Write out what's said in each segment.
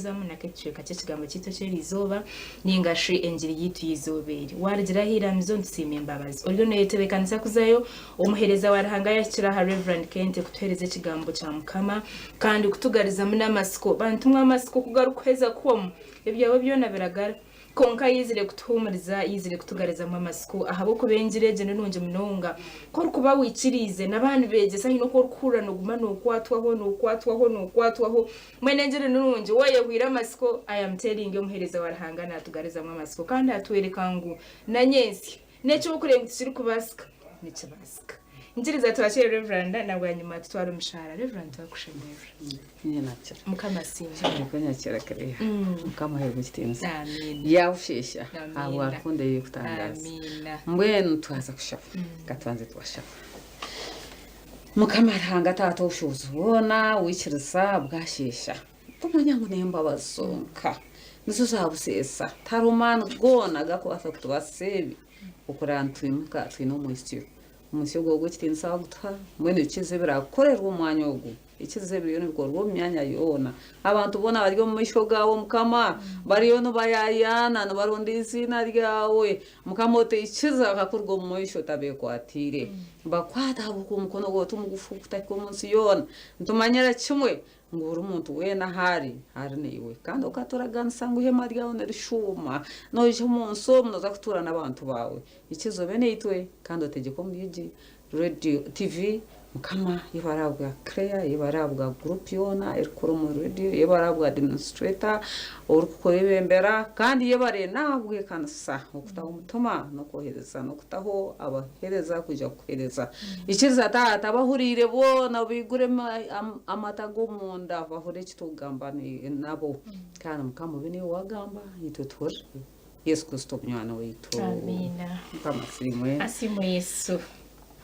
kuzamu n'ak'ekicweka ky'ekigambo kyaitu eky'eriizooba ninga shi engiri yaitu y'eizooba eri. Waarugira aha iramizo nitusiima embabazi. Oriyo nooyetebeekanisa kuzayo? Omuheereza wa Ruhanga yaahikire aha Rev. Kente kutuheereza ekigambo kya Mukama kandi kutugarizamu n'amatsiko. Bantu mwe amatsiko ku garikuheza kuhwamu, ebyawe byona biragara. Kwonka yaizire kutuhuumuriza, yaizire kutugarizamu amatsiko ahabw'okuba engiri egyo ni nungi munonga. Ku orikuba waikiriize, n'abandi beegyesa haine oku orikuhurira nooguma nookwatwaho, nookwatwaho, nookwatwaho. Mbwenu engiri ni nungi, waayehwire amatsiko, I am telling you omuheereza wa Ruhanga naatugarizamu amatsiko kandi atworeka ngu na nyentsya n'eki orikureeba ngu tikirikubaasika, nikibaasika. Nyikiriza twakire Rev. Na bwanyima tutware omushaara. Rev. Twakushemererwa. Nyakira. Mukama asiimwe. Ariko nyakira kiriya. Mukama aheebwe ekitiinisa. Amiina. Yaawusheesha Amiina. ahabwa rukundo ye ey'okutangaaza. Amiina. Mbwenu twaza kushaba. Ka tubanze twashaba. Mukama Ruhanga Taata ow'obushobozi bwona, wikiriza bwasheesha. Tumanya ngu n'embabazi zonka nizo zaabuseesa. Tihariho maani goona agakubaasa kutubaasisa ebi okuraba nitwimuka twine omwitsyo. Omwitsyo ogwo ogw'ekitiinisa wagutuha, mbwenu ikiriza ebiraakukorerwa omu mwanya ogu. Ikiriza ebiriyo nibikorwa omu myanya yoona. Abantu boona bari omu maisho gaawe, Mukama, bariyo nibayaayaana, nibaronda eiziina ryawe. Mukama, otaikiriza bakakuruga omu maisho otabeekwatiire. Bakwate ahabw'okuba omukono gwawe ti mugufu kutahika omu nsi yoona. Nitumanyira kimwe ngu buri muntu weena ahu ari, ari naiwe. Kandi okaturaganisa ngu eihema ryawe nirishuuma. Noija omu nsi omu nooza kutuura n'abantu baawe. Ikiriza obe naitwe kandi otegyeke omuri egi Radio, TV, Mukama yebare ahabwa Claire, yebare ahabwa group yoona erikukora omu radio, yebare ahabwa administrator orikukwebembera kandi yebare n'ahabw'ekanisa okutaho omutima n'okwohereza n'okutaho abaheereza kwija kukuheereza. Ikiriza Taata abahuriire boona obaigure amatu ag'omunda bahurire eki turikugamba nabo kandi Mukama obe niiwe wagamba itwe tuhurire. Yesu Kristo munywani waitu. Amiina. Mukama asiimwe. Asiimwe Yesu.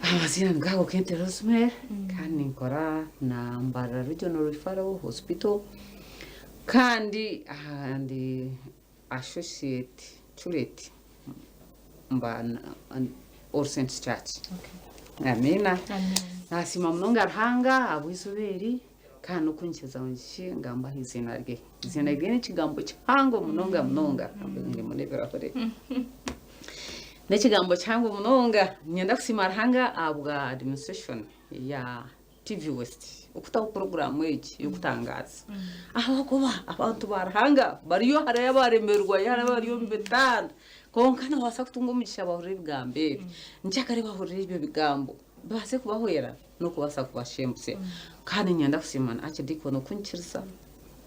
Amazina nigo Kente Rosemary kandi ninkora na Mbarara Regional Referral Hospital kandi aha ndi associate curate mba All Saints Church. Okay. Amiina. Amiina. Nasiima munonga Ruhanga ahabw'eizooba eri. Kandi n'okunyikiriza ngu ngi ngambe aha iziina rye. Eiziina rye n'ekigambo kihango munonga munonga. Ndimu n'ebirahure. N'ekigambo kihango munonga. Niinyenda kusiima Ruhanga ahabwa administration ya TV West okutaho puroguraamu egi y'okutangaaza. Ahabw'okuba abantu ba Ruhanga bariyo hariyo abaremerwa, hariyo abari omu bitanda kwonka nibabaasa kutunga omugisha bahurire ebigambo ebi. Nkyakare bahurire ebyo bigambo bibaase kubahwera. n'okubaasa kubashembutsya. Kandi niinyenda kusiima na Archdeacon okunyikiriza,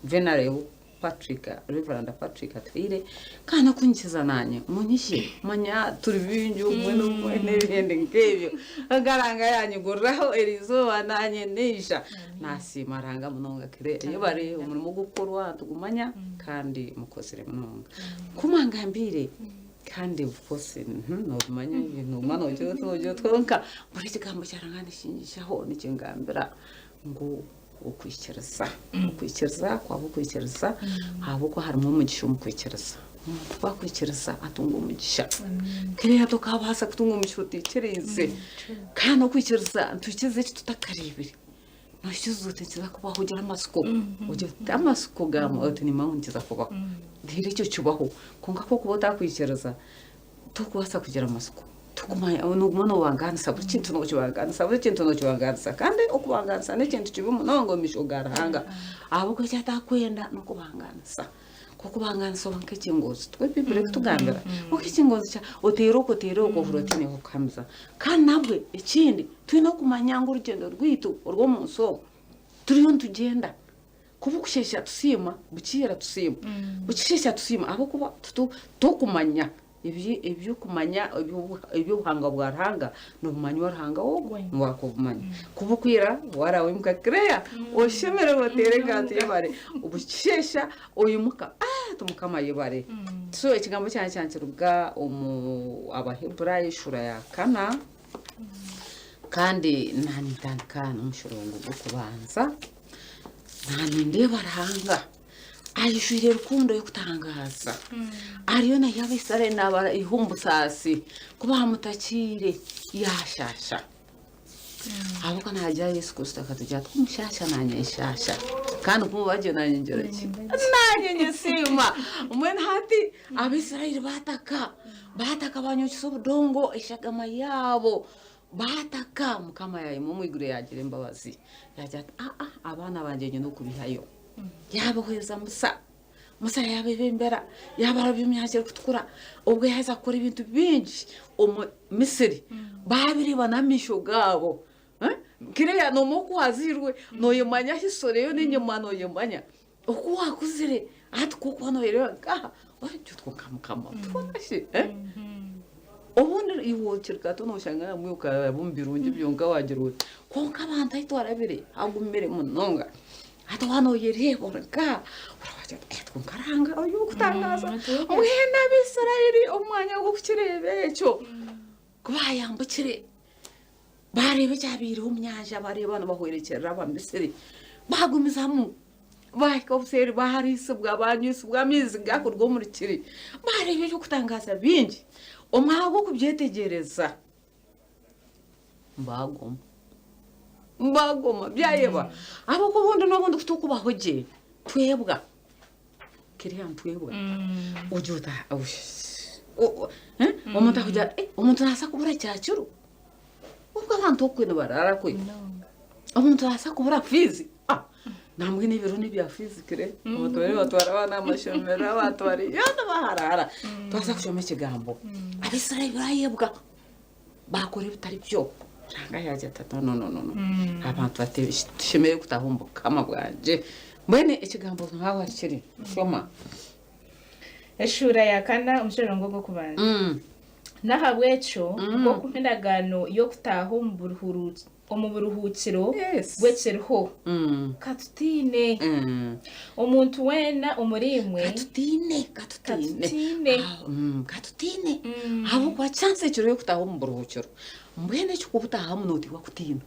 Venerable Patrick, Reverand Patrick Atuhaire, kandi n'okunyikiza naanye ngu nyije. Manya turi baingi obumwe n'obumwe n'ebindi nk'ebyo. Kwonka Ruhanga yaanyiguriraho eriizooba naanye naija. Naasiima Ruhanga munonga Claire. Yebare omurimo ogurikukorwa nitugumanya kandi mukozire munonga. Ku mwangambiire Kandi of course nobimanya noguma nogira oti nogira oti kwonka buri ekigambo kya Ruhanga nikinyijaho nikingambira ngu okwikiriza okwikiriza kwaba okwikiriza ahabw'okuba harimu omugisha omu kwikiriza omuntu ku akwikiriza atunga omugisha kiriya tokabaasa kutunga omugisha otaikiriize kandi okwikiriza nitwikiriza eki tutakareebire Noikiriza oti nikiza kubaho ogira amatsiko ogira oti amatsiko gaawe oti nimanya ngu nikiza kubaho reero ekyo kibaho kwonka ku orikuba otakwikiriza torikubaasa kugira amatsiko torikumanya nooguma noobangaanisa buri kintu nookibangaanisa buri kintu nookibangaanisa kandi okubangaanisa n'ekintu kibi munonga omu maisho ga Ruhanga ahabw'okuba eki atarikwenda n'okubangaanisa. Okubangaanisa oba nk'ekingozi tikwo Baiburi erikutugambira? Nk'ekingozi kya oteera oku oteera oku ohurira otiine h'okuhamiza. Kandi nabwe ekindi twine okumanya ngu orugyendo rwaitu orw'omu nsi omu turiyo nitugyenda. Ku bukusheesha tusiima, bukiira tusiima, bukisheesha tusiima ahabw'okuba titurikumanya Eby'okumanya eby'obuhangwa bwa Ruhanga nobumanywa Ruhanga ogwo niwe akubumanya. Ku bukwira waarawimuka Claire oshemererwe oteere engaro oti yebare, bukisheesha oimuka oti Mukama yebare. So ekigambo kyangye kyaba nikiruga omu Abaheburayo eshuura ya kana kandi naanintandika n'omushorongo gw'okubanza, naanindeeba Ruhanga. Aijwire rukundo y'okutangaaza. Ariyo naiha Abaisraeli naabaiha omu busaasi. Ku baamutakiire, yaashaasha. Ahabw'okuba naagira Yesu Kristo akatugira ati, Ku mushaasha naanye nshaasha, kandi ku muba gye naanye ngira ki? Naanye nyesiima. Mbwenu hati Abaisraeli baataka, baataka baanywekisa obudongo eshagama yaabo, baataka. Mukama yaayema omu iguru yaagira embabazi, yaagira ati, Aa, abaana bangye nyine okubihayo. Yaabahweza Musa. Musa yaabebembera, yaabarabya omu Nyanja Erikutukura. Obwo yaaheza kukora ebintu bingi omu Misiri, baabireeba n'amaisho gaabo. Kireya noomanya oku waazairwe, nooyemanya history yoona enyima nooyemanya. Oku waakuzire, hati ku orikuba nooyereeba nkaha, oti kwonka Mukama twona shi? Obundi iwe okiri kato nooshanga nabwo okaraba omu birungi byonka waagira oti, kwonka abantu ahu twarabire hagumire munonga. Hati waaba nooyereeba ori nka oragira oti eh kwonka Ruhanga ori ow'okutangaaza. Mbwenu Abaisraeli omu mwanya gw'okukireeba ekyo, ku baayambukire baareeba ekyabaireho omu nyanja baareeba nibahwerekyerera Abamisiri, baagumizamu baahika obuseeri baariisibwa baanywisibwa amaizi gakuruga omu rukiri, baareeba eby'okutangaaza bingi. Omwanya gw'okubyetegyereza Baagoma. Baagoma byayeba. Ahabw'okuba obundi n'obundi ku turikubaho gye twebwa. Kiriya nitwebwa. Ogira oti omuntu akugira ati omuntu naabaasa kubura kyakiro? Obwo abantu okwe nibaraara kwe. Omuntu naabaasa kubura fiizi? Nambwenu ebiro n'ebya fiizi kire. Abantu bariyo nibatwara abaana aha mashomero, abantu bariyo nibaharara. Twaza kushoma ekigambo. Abaisraeli baayebwa. Baakora ebitari byo. Ruhanga yaagira ati, No, no, no, no. Abantu bati, tushemereire kutaaha omu bukama bwangye. Mbwenu ekigambo nkaho ahu kiri, shoma. Eshuura ya kana omushororongo ogw'okubanza. N'ahabw'ekyo nk'oku endagaano y'okutaaha omu omu buruhuukiro bwe kiriho. Ka tutiine. Omuntu weena omuriimwe. Ka tutiine, ka tutiine. Ka tutiine. Ahabw'okuba chance ekiriho y'okutaaha omu buruhuukiro. Mbwenu eki kubutaahamu nooteekwa kutiina.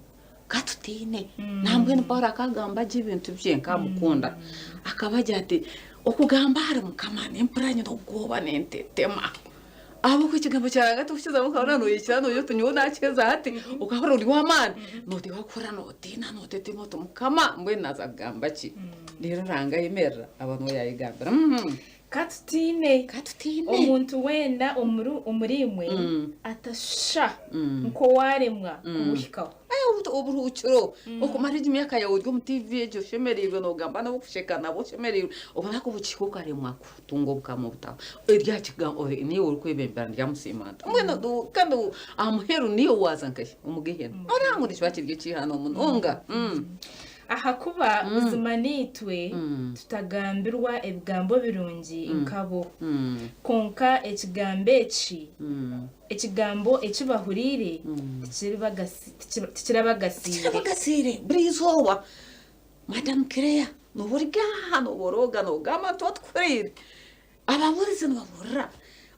Ka tutiine. Nambwenu Paulo akagamba gye ebintu bye nkamukunda. Akaba agira ati, okugamba ahari Mukama nimpurira nyine obwoba nintetema. Ahabw'okuba ekigambo kya Ruhanga tikukizamu okahurira noyekira nogira oti nyowe nakiheeza hati okahurira ori ow'amaani noteekwa kuhurira notiina notetema oti Mukama mbwenu naaza kugamba ki? Reero Ruhanga ayemerera aba niwe yaayegambira. Ka tutiine. Ka tutiine. Omuntu weena omuriimwe atashusha nk'owaaremwa kubuhikaho. Oburuhuukiro, okumara egi myaka yaawe ori omu tiivi egyo oshemereirwe noogamba n'ab'okusheka nabo oshemereirwe, obunaku bukihika okaremwa kutunga obukama obutaho. Eryakigambo niiwe orikwebembera ndyamusiima nta? Mbwenu kandi aha muheru niiwe waaza nkahi? Omu gehena. Noreeba ngu nikiba kiri eky'eihano munonga. Ahakuba buzima naitwe tutagambirwa ebigambo birungi nkabo, kwonka ekigambo eki ekigambo eki bahuriire tikirabagasiire. Tikirabagasiire. Buri izooba Madam Claire nooba ori aha nooborooga noogamba nti otuhuriire. Ababuurizi nibabuurira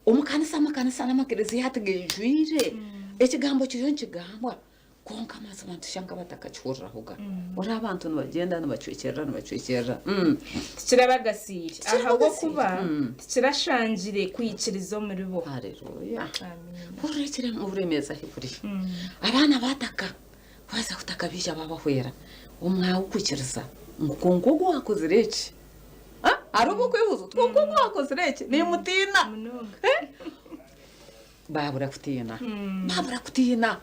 omu kanisa amakanisa n'amakereziya hati gaijwire. Ekigambo kiriyo nikigambwa kwonka amazima nitushusha nk'abatakakihurirahoga. Hariho abantu nibagyenda nibacwekyerera nibacwekyerera. Tikirabagasiire ahabw'okuba tikirashangire kwikiriza omuribo. Haleluya. Hurira ekiremu oburemeezi ahu buri. Abaana baataka Waaza kutaka baija baabahwera omwaha w'okwikiriza ngu kwonka ogu owaakozire eki, hariho obu orikwebuuza oti kwonka ogu owaakozire eki niimutiina? Baabura kutiina, baabura kutiina.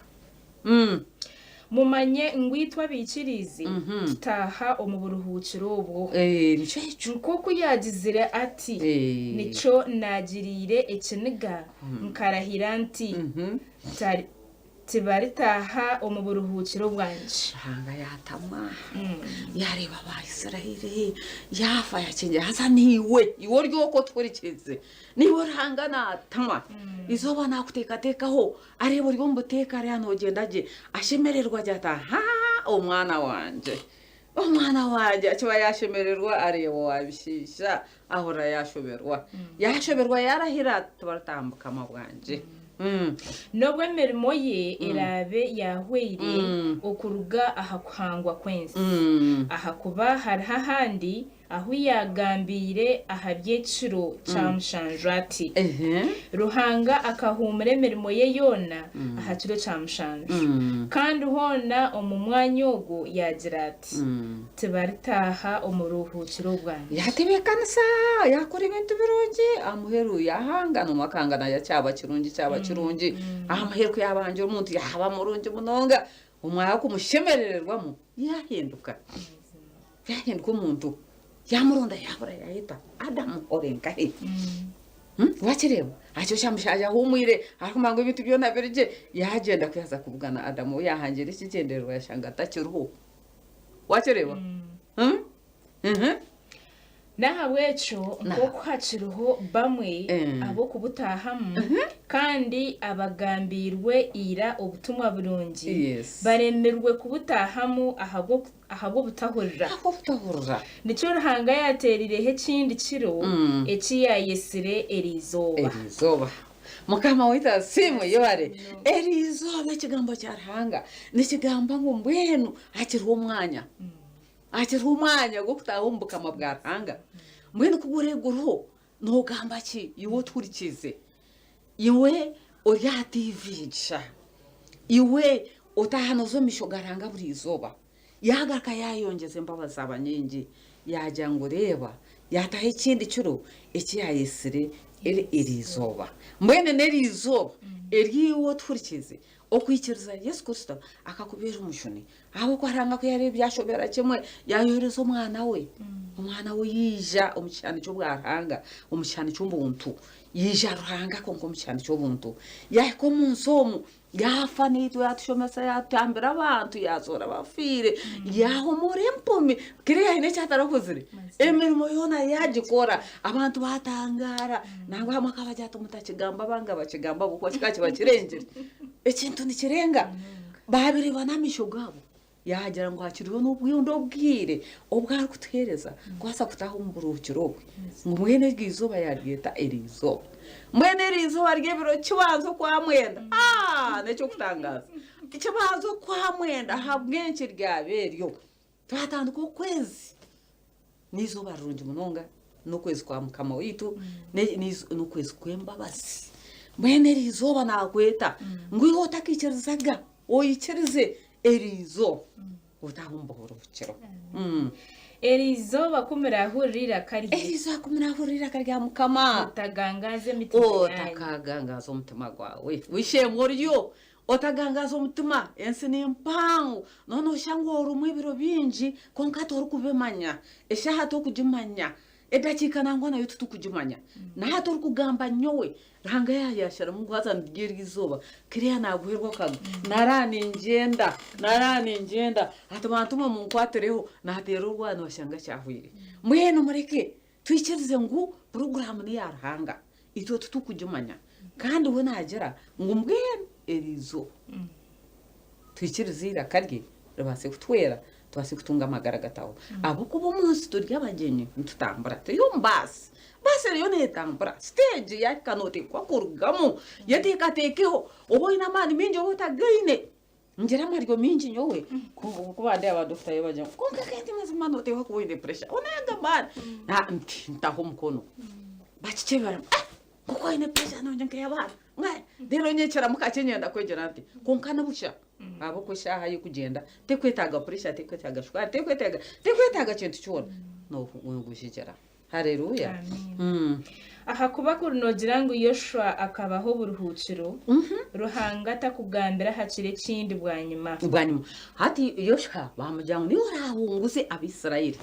Mumanye ngu itwe abaikiriize tutaaha omu buruhuukiro obwo. Nikyo ekyo. Nk'oku yaagizire ati, Nikyo naagiriire ekiniga nkarahira nti, Tibaritaaha omu buruhuukiro bwangye. Ruhanga yaatamwa, yaareeba Abaisiraeli, yaafa yaakyengera. Haza naiwe, iwe ori okwo otuhurikiize, naiwe Ruhanga naatamwa. Eizooba naakuteekateekaho, areeba ori omu buteeka ariya noogyenda gye, ashemererwa agira ati, Ahaa, omwana wangye, omwana wangye. Akiba yaashemererwa areeba owaabishiisha, ahurira yaashoberwa. Yaashoberwa yaarahira ati, Tibaritaaha mu bukama bwangye. N'obu emirimo ye eraabe yaahweire okuruga aha kuhangwa kw'ensi, ahakuba hariho ahandi Ahu yaagambiire aha by'ekiro kya mushanju ati, Ruhanga akahuumura emirimo ye yoona aha kiro kya mushanju. Kandi hoona omu mwanya ogwo yaagira ati, Tibaritaaha omu buruhuukiro bwangye. Yaatebeekanisa, yaakora ebintu birungi, aha muheru yaahanga, n'omwe akahanga nayo kyaba kirungi, kyaba kirungi. Aha muheru ku yaabangire omuntu yaaba murungi munonga, omwanya gw'okumushemerererwamu yaahinduka. Yaahinduka omuntu, yaamuronda yaabura yaayeta Adamu ori nkahi? Waakireeba? Aha kiro kya mushanju ahuumwire arikumanya ngu ebintu byona biri gye, yaagyenda ku yaaza kubugana Adamu ou yaahangire ekigyendererwa yaashanga atakiriho. Waakireeba? N'ahabw'ekyo nk'oku hakiriho bamwe ab'okubutaahamu, kandi abagambiirwe ira obutumwa burungi, baremirwe kubutaahamu ahabw'obutahurira. Nikyo Ruhanga yaateereireho ekindi kiro, eki yaayetsire Eriizooba. Mukama waitu asiimwe yebare. Eriizooba ekigambo kya Ruhanga nikigamba ngu mbwenu hakiriho omwanya. Hakiriho omwanya gw'okutaaha omu bukama bwa Ruhanga. Mbwenu ku guriba guriho, noogamba ki iwe otuhurikiize? Iwe ori aha tiivi egi shaaha, iwe otaaha nooza omu maisho ga Ruhanga buri izooba, yaagaruka yaayongyeza embabazi zaaba nyingi, yaagira ngu reeba, yaataho ekindi kiro eki yaayetsire eri izooba. Mbwenu n'eri izooba eri iwe otuhurikiize, okwikiriza Yesu Kristo akakubeera omujuni, Ahabw'okuba Ruhanga ku yaareeba byashobera kimwe, yaayohereza Omwana we. Omwana we yaija omu kishushani ky'obwaruhanga, omu kishushani ky'obuntu. Yaija Ruhanga kwonka omu kishushani ky'obuntu. Yaahika omu nsi omu, yaafa naitwe, yaatushomesa, yaatambira abantu, yaazoora abafiire, yaahumuura empumi. Kiriya haine eki atarakozire? Emirimo yoona yaagikora, abantu baatangaara. Nangwa hamwe akaba agira ati, Mutakigamba abanga bakigamba ahabw'okuba kikaba kiba kirengire. Ekintu nikirenga. Baabireeba n'amaisho gaabo, yaagira ngu hakiriho n'obundi obwire obu arikutuheereza kubaasa kutaaha omu buruhuukiro obwe, ngu mbwenu eryo izooba yaaryeta eriizooba. Mbwenu eri izooba ry'ebiro kibanza okwamwenda, aa n'eky'okutangaaza! Kibanza okwamwenda ahabw'enki ryaba eryo? Twatandika okwezi, n'eizooba rirungi munonga, n'okwezi kwa Mukama waitu, n'okwezi kw'embabazi. Mbwenu eri izooba naakweta ngu iwe otakaikirizaga, oikirize eri izooba otaahe omu buruhukiro. Eri izooba ku muraahurira eiraka rye. Eri izooba ku muraahurira eiraka rya Mukama. Mutagangaaza emitima yaanyu. Otakagangaaza omutima gwawe. W'eishe-emwe oriyo, Otagangaaza omutima, ensi ni mpango, noona oshusha ngu orimu ebiro bingi kwonka torikubimanya, eshaaha tokugimanya, edakiika nangwa nayo titukugimanya. Nahati orikugamba nyowe, Ruhanga yaayasharamu ngu haza niryo eryo izooba, kiriya naaguherwa akagwe, naraara ningyenda, naraara ningyenda, hati bantu mwe munkwatireho, naateera orwani washanga kyahweire. Mbwenu mureke Twikirize ngu puroguraamu n'eya Ruhanga, itwe titurikugimanya. Kandi we naagira ngu mbwenu eri izooba twikirize eiraka rye ribaase kutuhwera tubaase kutunga amagara agatahwaho. Ahabw'okuba omu nsi turi abagyenyi nitutambura, turi omu baasi. Baasi eriyo neetambura, siteegi yaahika nooteekwa kurugamu. Yeteekateekeho, oba oine amaani maingi oba otagaine. Ngira amaryo mingi nyowe kuba ndeeba dokita yabagira ngu kwonka kandi mazima noteekwa kuba oine pressure onaga amaani nti ntaho omukono bakikyebera ah nkoku oine pressure nungi nk'eyabaana reero nyekyeramu kakye nyenda kwegyera nti kwonka nibusha ahabw'okuba eshaaha y'okugyenda tekwetaaga pressure tekwetaaga shukaari tekwetaaga tekwetaaga kintu kyona nogujigyera. Haleluya! Ahakuba kuri noogira ngu Yoshua akabaha oburuhuukiro, Ruhanga takugambira aha kiro ekindi bwanyima. Bwanyima hati Yoshua baamugira ngu niiwe oraahunguze Abaisraeli.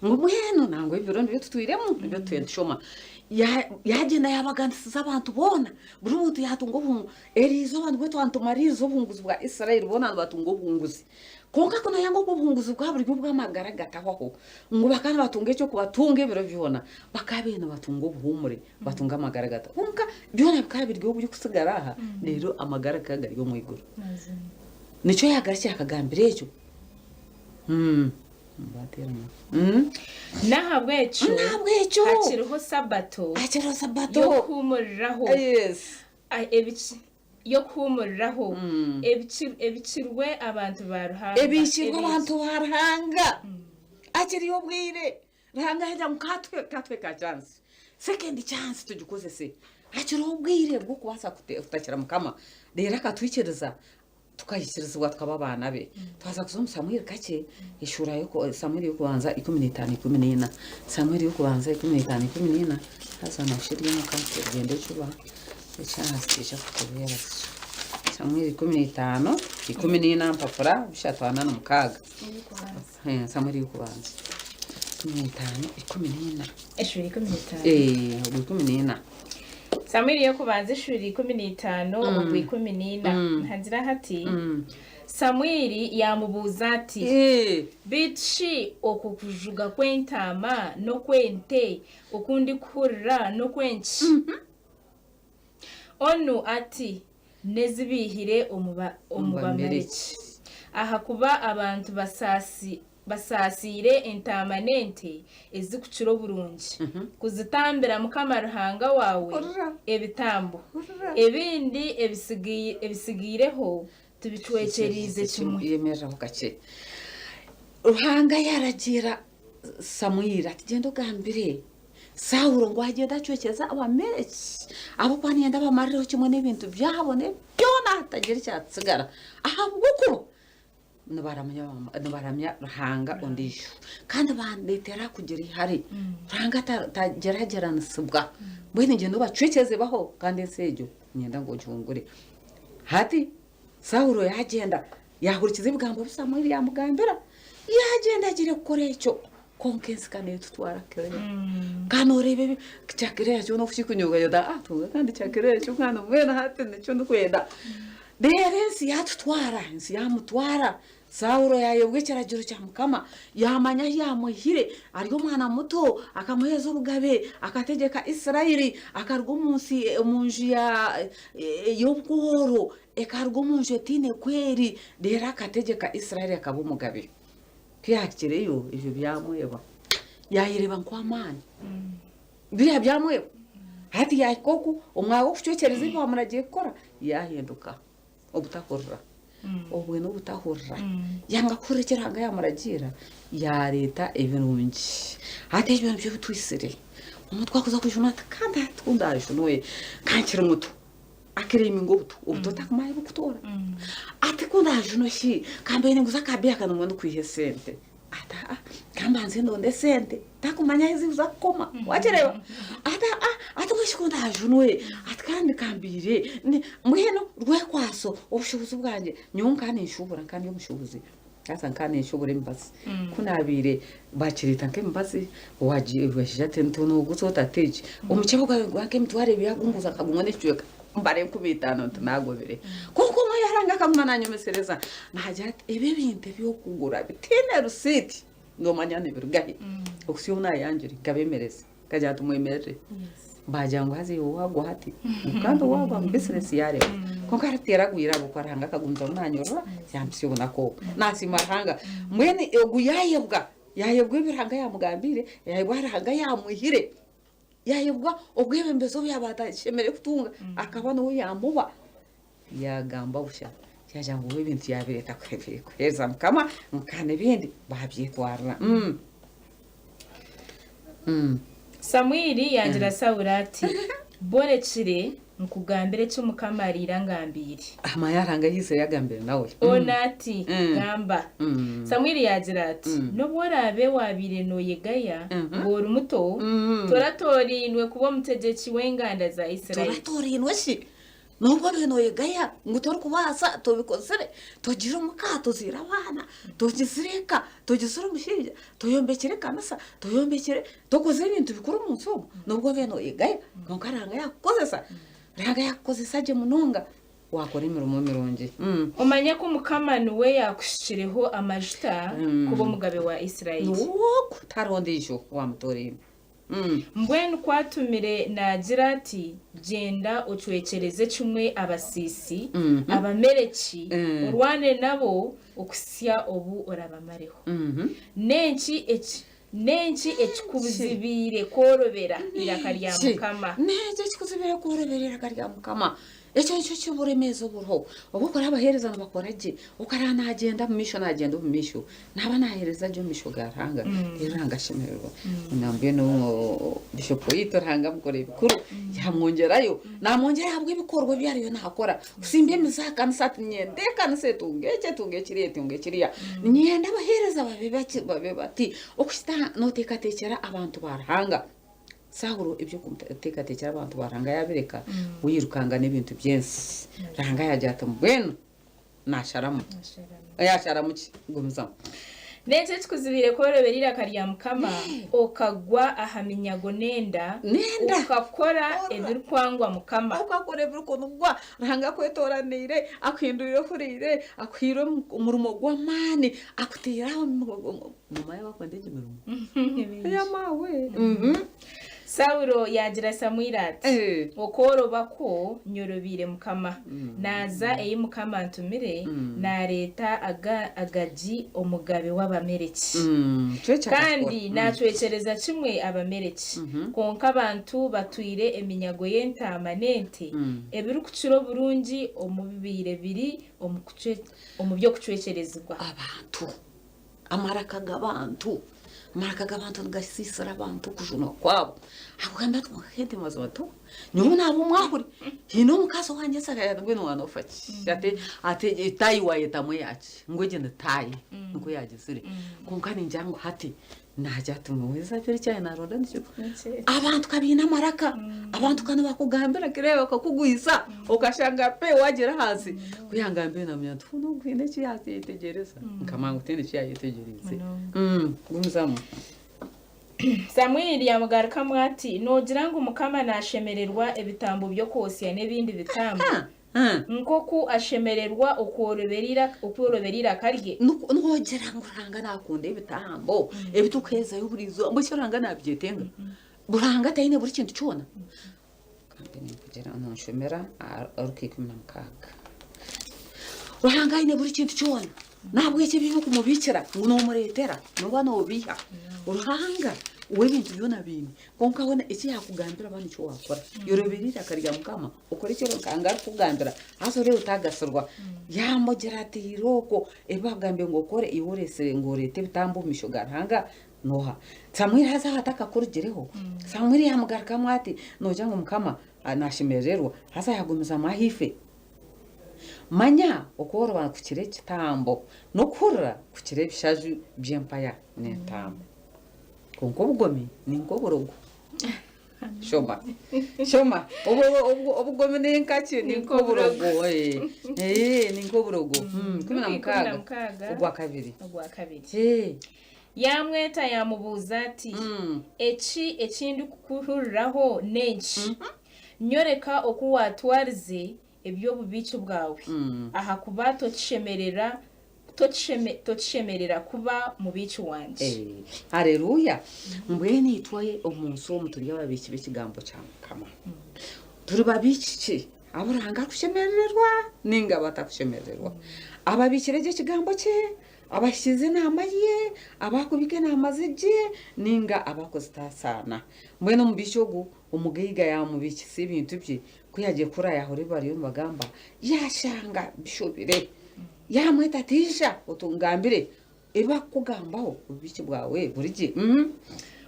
Ngu mbwenu nangwa ebiro nibyo tutwiremu nibyo tutwire nitushoma. Yaagyenda yaabaganisiza abantu boona, buri muntu yaatunga obuhungu. Eri izooba nibwo twaba nitumariiriza obuhunguzi bwa Israeli, boona nibatunga obuhunguzi. Kwonka ku nooyanga oku obuhunguzi bwabo buri obw'amagara agatahwaho, ngu bakaba nibatunga eky'okubatunga ebiro byona, bakaabaire nibatunga obuhuumure, batunga amagara agatahwaho. Kwonka byona bikaba biri oby'okusigara aha, reero amagara gakaba gari omu iguru. Nikyo yaagarukire akagambira ekyo. N'ahabw'ekyo N'ahabw'ekyo hakiriho Sabato hakiriho Sabato y'okuhuumuriraho. Yes. Ebiki y'okuhuumuriraho, ebikirwe abantu ba Ruhanga. Ebikirwe abantu ba Ruhanga. Akiriyo obwire. Ruhanga yagira ngu katuhe katuhe ka chance second chance tugikozese hakiriho obwire bw'okubaasa kutakira mukama reero akatwikiriza tukahikirizibwa tukaba abaana be. Twaza kuza omu Samueli kakye, eshuura y'oku Samueli y'okubanza 15 14. Samueli y'okubanza 15 14, haza noosha eri omuka tugyende juba, eshaaha zitaija kutubeera zityo. Samueli 15 14 mpapura bishatu ana na mukaaga. Samueli y'okubanza 15 14. Eshuura 15. Ee, ogwo 14. Samueli y'okubanza eshuura 15 ogwa 14 nihagira hati, Samueli yaamubuuza ati, Beitu shi okwo kujuga kw'entaama n'okw'ente oku ndikuhurira n'okw'enki? Onu ati, N'ezi baihire omu Bamaleki, ahakuba abantu basaasiire entaama n'ente ezirikukira oburungi, kuzitambira Mukama Ruhanga waawe ebitambo. Ebindi ebitsigaireho tubicwekyereize kimwe. Yemereraho kakye. Ruhanga yaaragiira Samwiri ati, Gyenda ogambire Saulo ngu agyende acwekyereze Abameleki, ahabw'okuba niinyenda abamarireho kimwe n'ebintu byabo byona hatagira ekyatsigara, ahabw'okuba nibaramya ruhanga ondiijo kandi bandeetera kugira eihari. Ruhanga tagyeragyeranisibwa. Mbwenu gyenda obacwekyereze baho kandi ensi egyo niinyenda ngu ogihungure. Hati Saulo yaagyenda yaahurikiza ebigambo bi Samueli yaamugambira, yaagyenda agiire kukora ekyo. Kwonka ensi ka neetutwara kireya. Ka nooreeba ebi kyakireya kyona oku kirikunyuga ogira oti ah kwonka kandi kyakireya kyo kandi mbwenu hati nikyo ndikwenda. Reero ensi yaatutwara, ensi yaamutwara, Saulo yaayebwa ekiragiro kya Mukama, yaamanya ahu yaamwihire ari omwana muto, akamuheereza obugabe, akategyeka Isiraeli, akaruga omu nsi omu nju ya y'obworo, ekaruga omu nju etaine ku eri, reero akategyeka Isiraeli akaba omugabe. Ku yaahikireyo ebyo byamweba, yaayereeba nk'ow'amaani. Biriya byamweba. Hati yaahika oku, omwanya gw'okucwekyereza ebi baamuragiire kukora, yaahinduka obutahurira. Obwe n'obutahurira. Yanga kuhurira eki Ruhanga yaamuragiira, yaareeta ebirungi. Hati ebyo nibyo bitwitsire. Omuntu ku arikuza kujunwa ati, Kandi hati ku ndaajunwe, ka nkiri muto. Akireeminga obuto, obuto takumanya ahu burikutoora. Ati ku ndaajunwe shi, ka mbe ninguza aka beer kanu mbwenu kwiha esente. Ati aa, ka mbanze ndonde esente. Takumanya ahu zirikuza kukoma, wakireeba? Ati aa, ati mbwenu shi ku ndaajunwe, ati kandi ka mbiire, mbwenu rwekwaso obushuubuzi bwangye, nyowe nka ninshuubura nka ndi omushuubuzi. Haza nkaba ninshubura emibazi. Ku naabaire bakireeta nk'emibazi, waija ati nooguza ota ati egi. Omukyeebe gwabaire nigugura nk'emitwaro ebiri agunguza akagumwa n'ekicweka mbara enkumi itaano nti naagobire. Kwonka omwe yaaranga akaguma naanyomesereza naagira ati ebi ebintu ebi orikugura bitaine risiiti noomanya nibiruga hi? Okuhitsya obu naayangire nkabeemereza. Nkagira nti mwemerere. Baagira ngu haza iwe waagwa hati ngu kandi waagwa ngu bizinesi yaarema. Kwonka hati teragwire ahabw'okuba Ruhanga akagumizamu naanyorora yampitsya obunaku obu. Naasiima Ruhanga. Mbwenu ogu yaayebwa, yaayebwa ebi Ruhanga yaamugambiire, yaayebwa ahu Ruhanga yaamwihire, yaayebwa obwebembezi obu yaaba atashemereire kutunga akaba niwe yaamuba. Yaagamba busha, yaagira ngu we ebintu yaabireeta kuheereza Mukama kandi ebindi baabyetwarira. Samwiri yaagira Saulo ati, Borekire, nkugambire eki Mukama araire angambiire. Amanya Ruhanga yaizire yagambire nawe. Onu ati, Gamba. Samwiri yaagira ati, N'obu oraabe waabaire nooyegaya ngu ori muto, toratoorainwe kuba omutegyeki w'enganda za Isiraeli. Toratoorainwe shi? N'obu obaire nooyegaya ngu torikubaasa, tobikozire, togiire omuka, tozaire abaana, togizire eka, togizire omushaija, toyombekire ekanisa, toyombekire, tokozire ebintu bikuru omu nsi omu, n'obu obaire nooyegaya, kwonka Ruhanga yaakukozesa, Ruhanga yaakukozesa gye munonga, waakora emirimo mirungi. Omanye ku Mukama niwe yaakushukireho amajuta kuba omugabe wa Isiraeli. Niwe ogwo, tihariho ondiijo owaamutoraine. Mbwenu ku atumire naagira ati, Gyenda ocwekyereze kimwe abasiisi, Abameleki, orwane nabo okuhitsya obu orabamareho. N'enki eki. N'enki ekikuzibiire kworobera eiraka rya Mukama? N'enki ekikuzibiire kworobera eiraka rya Mukama? Ekyo nikyo ky'oburemeezi oburiho. Obu okora abaheereza nibakora gye, okaraba naagyenda omu maisho naagyenda omu maisho, naaba naaheereza gye omu maisho ga Ruhanga, reero Ruhanga ashemererwa. Nambwenu Bishop waitu Ruhanga amukora ebikuru, yaamwongyerayo, naamwongyera ahabw'ebikorwa ebi ariyo naakora. Kusimba emizi aha kanisa ati niinyenda ekanisa etunge eki, etunge kiriya, etunge kiriya. Niinyenda abaheereza babe baki, babe bati. Okuhika aha nooteekateekyera abantu ba Ruhanga. Saulo eby'okuteekateekyera abantu ba Ruhanga yaabireka, we yairukanga n'ebintu by'ensi. Ruhanga yaagira ati mbwenu naasharamu. Yaasharamu ki? Gumizamu. N'enki ekikuzibiire kworobera eiraka rya Mukama, okagwa aha minyago n'enda, N'enda. okakora ebirikwangwa Mukama? Okakora ebirikunugwa. Ruhanga akwetooraniire, akuhindwire ohuriire, akuhaire omurimo gw'amaani, akutaire aho Mama yaaba akwenda egi mirimo. Ey'amaawe. Saulo yaagira Samwiri ati, Okworoba kwo nyorobeire Mukama. Naaza ei Mukama antumire, naareeta Agagi omugabe w'Abameleki. Kandi naacwekyereza kimwe Abameleki. Kwonka abantu batwaire eminyago y'entaama n'ente, ebirikukira oburungi omu bibaire biri omu by'okucwekyerezibwa. Abantu. Amaraka g'abantu, amaraka g'abantu nigasiisira abantu okujunwa kwabo. Akugamba ati kwonka Kate mazima tu, nyowe naaba omwahuri, haine omukazi owangye nsigaire mbwenu waaba noofa ki? Ati ati etaayi waayetamu eyaki? Ngu egi ni taayi, nikwo yaagizire. Kwonka ningira ngu hati naagira ati nyowe ezaabire ekyaye naaronda nikyo. Abantu ka baine amaraka, abantu ka nibakugambira kiriya bakakugwisa, okashanga pe waagyera ahansi. Ku yangambire naamanya nti hoona ogu haine eki yaayetegyereza. Nkamanya ngu tihaine eki yaayetegyereize. Gumizamu. Samwiri yamugarukamu ati, Noogira ngu Mukama naashemererwa ebitambo by'okwotsya n'ebindi bitambo, nk'oku ashemererwa okworobera eiraka rye? Noogira ngu Ruhanga naakunda ebitambo ebi turikuheerezayo buri izooba? Mbwenu shi Ruhanga naabyetenga? Ruhanga taine buri kintu kyona? Kandi ninkugira nonshomera aha Luka 16. Ruhanga aine buri kintu kyona. Nahabweki ebi orikumubiikira ngu nomureetera nooba nobiiha. Ruhanga we ebintu byona abiine. Kwonka hoona eki yaakugambira ba nikyo waakora. Yorobera eiraka rya Mukama okore eki Ruhanga arikukugambira haza oreebe otaagasirwa. Yaamugira ati irooko ebi baakugambire ngu okore iwe oreetsire ngu oreete ebitambo omu maisho ga Ruhanga N'oha? Samwiri haza aho atakakurugireho, Samwiri yaamugarukamu ati, Noogira ngu Mukama naashemerererwa? Haza yaagumizamu ahaifo. Manya okworoba kukira ekitambo, n'okuhurira kukira ebishaju by'empaya n'entaama. Kwonka obugomi ni nk'oburogo. Shoma. Shoma. Obugomi ni nka ki? Ni nk'oburogo. Ni nk'oburogo. 16 ogwa kabiri. Ogwa kabiri. Yaamweta yaamubuuza ati, Eki eki ndikukuhuriraho n'enki? Nyoreka oku waatwarize eby'obubiiki bwawe, ahakuba tokishemerera tokishemerera kuba mubiiki wangye. Haleluya! Mbwenu itwe omu nsi omu turi ababiiki b'ekigambo kya Mukama. Turi babiiki ki? Abu Ruhanga arikushemerererwa nainga abu atakushemerererwa? Ababiikire gye ekigambo kye Abahikiiriza enaama ye, abaakubika enaama ze gye, nainga abaakuzitaasaana. Mbwenu omubiiki ogu, omugaiga yaamubiikisa ebintu bye, ku yaagiire kuhurira yaahurira ebi bariyo nibagamba, yaashanga bishobire. Yaamweta ati, Ija otungambire ebi barikukugambaho, obubiiki bwawe buri gye.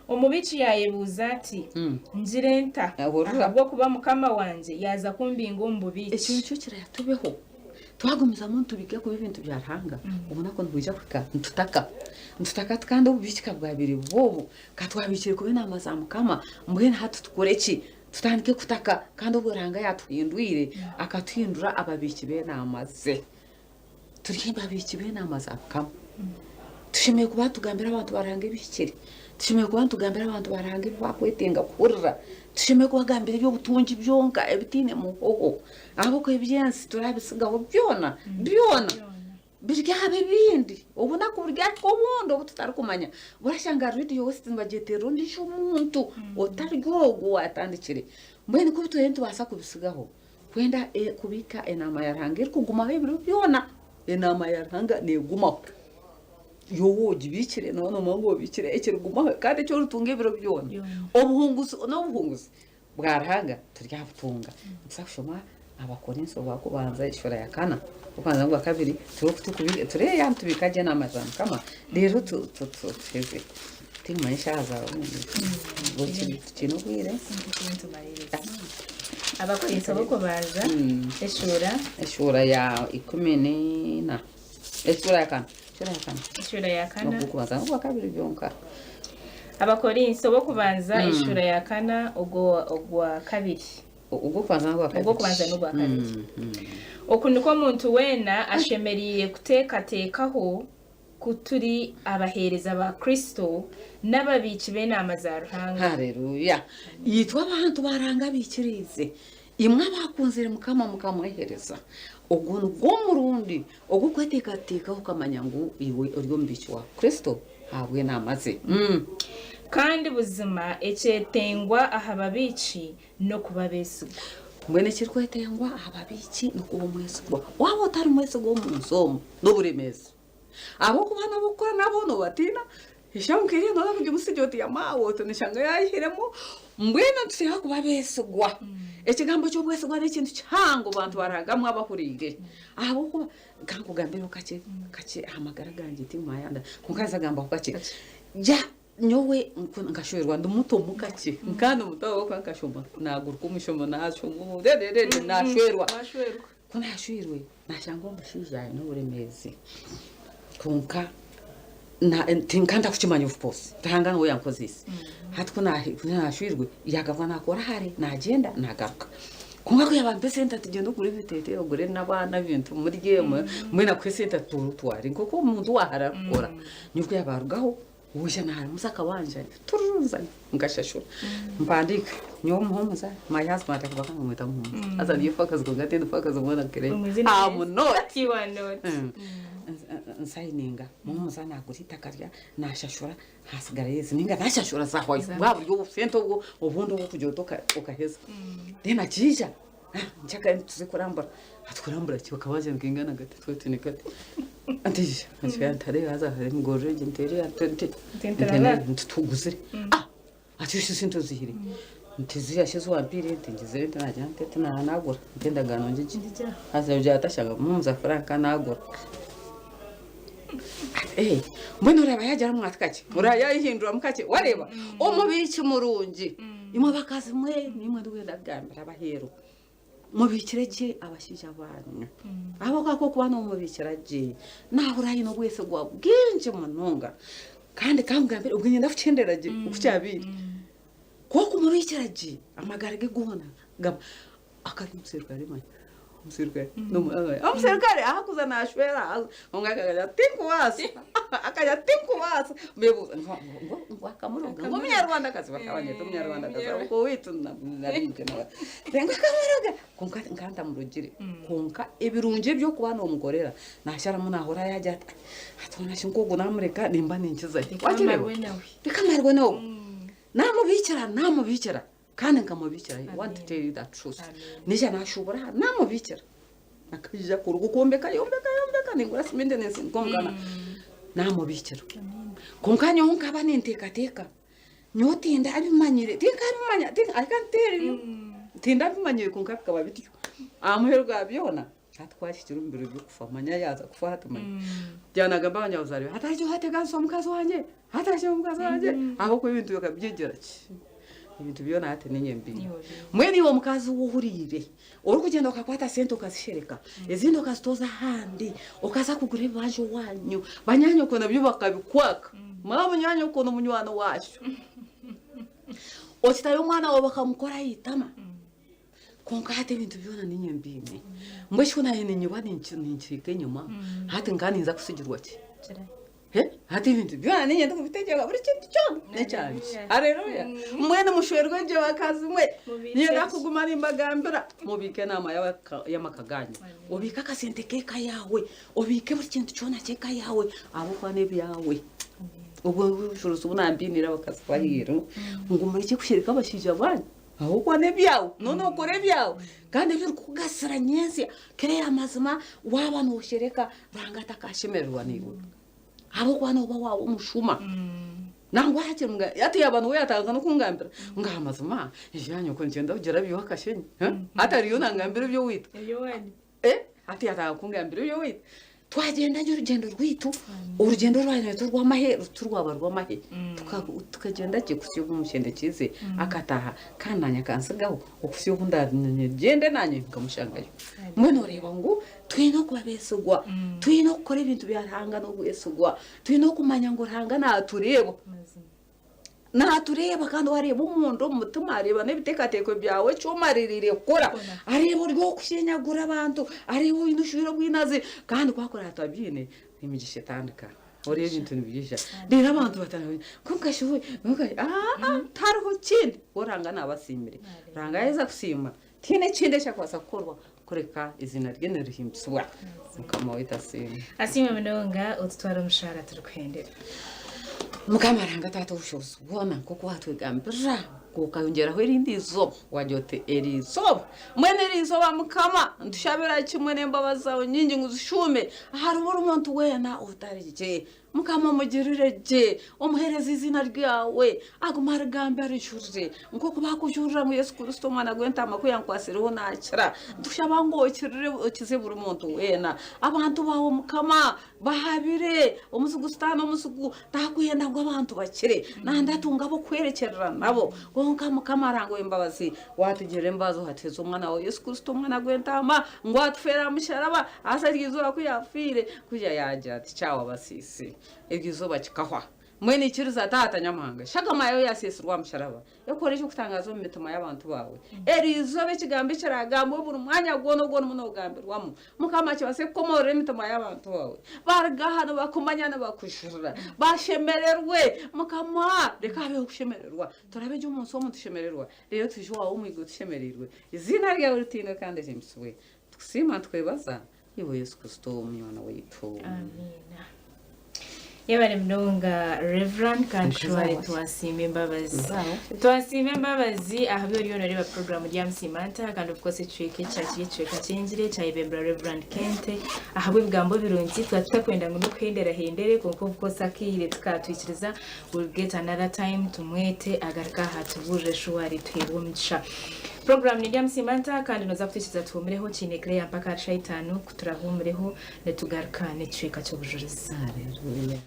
Omubiiki yaayebuuza ati, Ngire nta, ahabw'okuba mukama wangye yaaza kumbinga omu bubiiki? Ekyo nikyo kiraatubeho. Twagumizamu nitubiga kubi ebintu bya Ruhanga, obunaku nibwija kuhika nitutaka. Nitutaka tuti kandi obubiiki ka bwabaire bubi obu, ka twabiikire kubi enaama za Mukama, mbwenu hati tukore ki? Tutandike kutaka kandi obwo Ruhanga yaatuhindwire, akatuhindura ababiiki b'enaama ze. Turi ababiiki b'enaama za Mukama. Tushemereire kuba nitugambira abantu ba Ruhanga ebihikire. Tushemereire kuba nitugambira abantu ba Ruhanga ebi bakwetenga kuhurira. Tushemereire kubagambira eby'obutungi byonka ebitaine muhoho. Ahabw'okuba eby'ensi turabisigaho byona, byona biryaba ebindi. Obunaku buryahika obundi obu tutarikumanya. Orashanga Radio West nibagyeterera ondiijo muntu otari ogwo owaatandikire. Mbwenu ku turiyo nitubaasa kubisigaho kwenda kubiika enaama ya Ruhanga erikugumaho ebiro byona, enaama ya Ruhanga neegumaho. Yowe ogibiikire nooba noomanya ngu obiikire ekirigumaho kandi eki oritunga ebiro byona. Obuhunguzi n'obuhunguzi bwa Ruhanga turyabutunga. Nituza kushoma Abakorinso baakubanza eshuura ya kana, ogw'okubanza n'ogwakabiri tureebe yaaba nitubiika gye enaama za Mukama reero tuheze. Tinkimanya eshaaha zaawe tukiine obwire. Abakorinso b'okubanza eshuura. Eshuura ya 14. Eshuura ya kana. Eshuura ya kana. Eshuura ya kana. Ogw'okubanza n'ogwakabiri byonka. Abakorinso b'okubanza eshuura ya kana ogwo ogwa kabiri. Ogw'okubanza n'ogwakabiri. Ogw'okubanza n'ogwakabiri. Oku nikwo omuntu weena ashemereire kuteekateekaho ku turi abaheereza ba Kristo n'ababiiki b'enaama za Ruhanga. Haleluya! Itwe abantu ba Ruhanga abaikiriize, imwe abaakunzire Mukama mukamwehereza, ogwo nigwo murundi ogw'okweteekateekaho okamanya ngu iwe ori omubiiki wa Kristo ahabw'enaama ze. Kandi buzima ekyetengwa aha babiiki n'okuba abeesigwa. Mbwenu ekirikwetengwa aha babiiki n'okuba omwesigwa. Waaba otari mwesigwa omu nsi omu, n'oburemeezi. Ahabw'okuba n'ab'okukora nabo noobatiina, eshaaha nk'eriya nooza kugimutsigira oti yamaawe oti noshanga yaayihiremu, mbwenu nituteekwa kuba abeesigwa. Ekigambo ky'obwesigwa n'ekintu kihango bantu baragamu abahuriire ahabw'okuba ka nkugambireho kakye kakye aha magara gangye tinkayanda kwonka haza gambaho kakye. Nyowe nkashwerwa ndi muto mukakye nkaba ndi muto ahabw'okuba nkashoma naaguruka omu ishomero naashoma naashwerwa. Ku naashweirwe naashanga omushaija aine oburemeezi kwonka tinkaba ntarikukimanya of course Ruhanga niwe yankozeise. Hati ku naashweirwe yaagaruka naakora hare naagyenda naagaruka. Kwonka ku yaaba ampa esente ati gyenda ogure ebiteteeyi ogure n'abaana ebintu murye mbwenu akuhe esente ati toora otware nk'oku omuntu wa hare arikukora. Nyowe ku yaaba arugaho Waija naharimuza akabanja tururunzana nkashashura mpandiika nyowe Muhumuza my husband akaba akamweta Muhumuza haza ndi efakazi kwonka tindi fakazi mbwenu akire am not You are not. nsayininga Muhumuza nagura eitaka rya nashashura hasigarayo ezi ninga nashashura zahwayo bwa buryo obusente obwo obundi obwokugira oti okaheza then akiija nkyakare nituza kurambura ati kurambura ki akabanja nikaingana kati twete ni kati nti ntareeba haza ngorora egi nteere nti tuguzire ah ati ezi sente ozihire nti ziriya shi ezi wampiire nti ngizire nti nagira nti nti nagura nti endagaano ngigi haza ogira ati ashanga muhumuza Frank nagura Mbwenu oreeba yaagiramu ati kakye, oreeba yaayehinduramu kakye, wareeba omubiiki murungi. Imwe bakazi mwe, niimwe ndikwenda kugambira ab'aheeru, mubiikire gye abashaija baanyu. Ahabw'okuba ku orikuba noomubiikira gye, naahurira aine obwesigwa bwingi munonga. Kandi ka nkugambire, obwo niinyenda kukihendera gye oku kyabaire. Ku orikumubiikira gye, amagara ge goona gaba Akaba ari omuserukare manya omuserukare omuserukare ahakuza nashwera kwonka akagira ati tinkubaasa akagira ati tinkubaasa bebuuza ngu akamuroga ngu omunyarwandakazi bakaba nibeta omunyarwandakazi ahabw'okuba owaitu ngu akamuroga kwonka nkaba ntamurogire kwonka ebirungi eby'okuba nomukorera nasharamu nahurira yagira ati hati hoona shi nk'ogu namureka nimba ninkizahi wakireeba reka marwe nawe namubiikira namubiikira. Kandi nkamubiikira, I want to tell you the truth. Naija naashuubura aha, naamubiikira. Akaija kuruga kwombeka, yombeka, yombeka, ningura simindi ninsinga omugana. Naamubiikira. Kwonka nyowe nkaba ninteekateeka, nyowe tindabimanyire, tinkabimanya, I can't tell you. Tindabimanyire kwonka bikaba bityo. Aha muheru gwa byona, hati ku ahikire omu biro by'okufa, manya yaaza kufa hati manya. Yaaba naagamba abanyabuzaare be, hatagira owateganisa omukazi wangye, hatagira omukazi wangye, ahabw'okuba ebintu bikabyegyera ki? Ebintu byona hati niinye mbiine. Mbwenu iwe omukazi we ohuriire, orikugyenda okakwata sente okazishereka, ezindi okazitooza ahandi, okaza kugura ebibanja owaanyu, banyaanyoko nabyo bakabikwaka, manya munyaanyoko n'omunywani waasyo. Okitayo omwana waawe bakamukora aha itama. Kwonka hati ebintu byona niinye mbiine. Mbwenu shi ku naabaire niinyeba ninkihika enyima, hati nkaba ninza kutsigirwa ki? Hati ebintu byona niinye ndikubitegyeka buri kintu kyona n'ekyangye. Haleluya! Mbwenu mushwerwe gye bakazi mwe. Niinyenda kuguma nimbagambira mubiike enaama y'amaka gaanyu. Obiike akasente k'eka yaawe, obiike buri kintu kyona ky'eka yaawe ahabw'okuba n'ebyawe. Obwo nibwo bushuuruzi obu naambiiniire abakazi b'aheeru ngu murekye kushereka abashaija baanyu. Ahabw'okuba n'ebyawe, noona nookora ebyawe kandi ebirikukugasira nyentsya. Kiriya amazima waaba nooshereka Ruhanga takaashemererwa naiwe. Ahabw'okuba nooba waaba omushuma. Nangwa hakiri mga hati yaaba niwe yaatandika n'okungambira ngu aha mazima ebya nyoko nikyenda kugira byo akashenyi. Hati ariyo nangambira eby'owaitu. Eby'owaanyu. Eh, hati yaatandika kungambira eby'owaitu. Twagyenda gye orugyendo rwaitu, orugyendo orwabaire rw'amahe tirwaba rw'amahe. Tukagyenda gye kuhitsya obu omushendekiize akataaha kandi naanye akantsigaho okuhitsya obu ndaagyende naanye nkamushangayo. Mbwenu oreeba ngu Twine okuba abeesigwa. Twine okukora ebintu bya Ruhanga n'obwesigwa. Twine okumanya ngu Ruhanga naatureeba. Naatureeba kandi areeba omunda omu mutima, areeba n'ebiteekateeko byawe eki omaririire kukora. Areeba ori ow'okushenyagura abantu, areeba oine oshwire obwinazi kandi ku arikureeba tabyine, emigisha etandika. Oreeba ebintu nibiija. Reero abantu batandika kwonka shi we, kwonka shi aa tihariho kindi. We Ruhanga naaba asiimire. Ruhanga yaaheza kusiima, Tihaine ekindi ekyakubaasa kukorwa kureka eiziina rye nirihimbisibwa. Mukama waitu asiimwe. Asiimwe munonga otutwara omu shaara turikuhendera. Mukama Ruhanga Taata ow'obushobozi bwona nk'oku watwegambirira okayongyeraho erindi izooba wagira oti eri izooba mbwenu eri izooba Mukama nitushabira kimwe n'embabazi zaawe nyingi ngu zishuume ahari buri muntu weena otari gye Mukama omugirire gye, omuheereze eiziina ryawe, agume arigambe arijurire, nk'oku baakujurira ngu Yesu Kristo Omwana gw'Entaama ku yankwatsireho naakira. Nitukushaba ngu okirire okize buri muntu weena. Abantu baawe Mukama bahabire, omuzigu Sitaane omuzigu taakwenda ngu abantu bakire, nandi atunge ab'okuhwerekyerera nabo. Kwonka Mukama Ruhanga ow'embabazi, waatugirira embabazi waatuheereza Omwana waawe Yesu Kristo Omwana gw'Entaama, ngu atufeere aha musharaba, haza eryo izooba ku yaafiire, Kwija yaagira ati, Kyawa abasiisi! Eryo izooba kikahwa. Mbwenu ikiriza Taata Nyamuhanga, eshagama yaawe eyaseesirwe aha musharaba, ekore eky'okutangaaza omu mitima y'abantu baawe. Eryo izooba ekigambo ekiraagambwe buri mwanya gwona ogu orimu noogambirwamu, Mukama kibaase kukomoorora emitima y'abantu baawe. Baruga aha nibakumanya nibakujurira, bashemererwe. Mukama, reka habeho okushemererwa. Turabe gye omu nsi omu nitushemererwa, reero twije owaawe omu iguru tushemereirwe. Eiziina ryawe ritiinwe kandi rihimbisibwe. Nitukusiima nitukwebaza. Iwe Yesu Kristo omunywani waitu. Amiina. Yebare munonga Reverand kandi tware twasiima embabazi. Twasiima embabazi aha bi oriyo noreeba program Ryamusiima Nta kandi of course ekicweka eki kyakiri ekicweka ky'engiri ekyayebembera Reverand Kente ahabw'ebigambo birungi twaba tutakwenda ngu n'okuhendera hendere kwonka of course akaire tukatwikiriza we'll get another time tumwete agaruke aha atubuurire shuwari tuheebwe omugisha. Puroguraamu ni Ndyamusiima Nta kandi nooza kutwikiriza tuhuumureho Kiine Claire mpaka ahari shaaha itaano. Ku turaahuumureho nitugaruka n'ekicweka ky'obujurizi. Haleluya.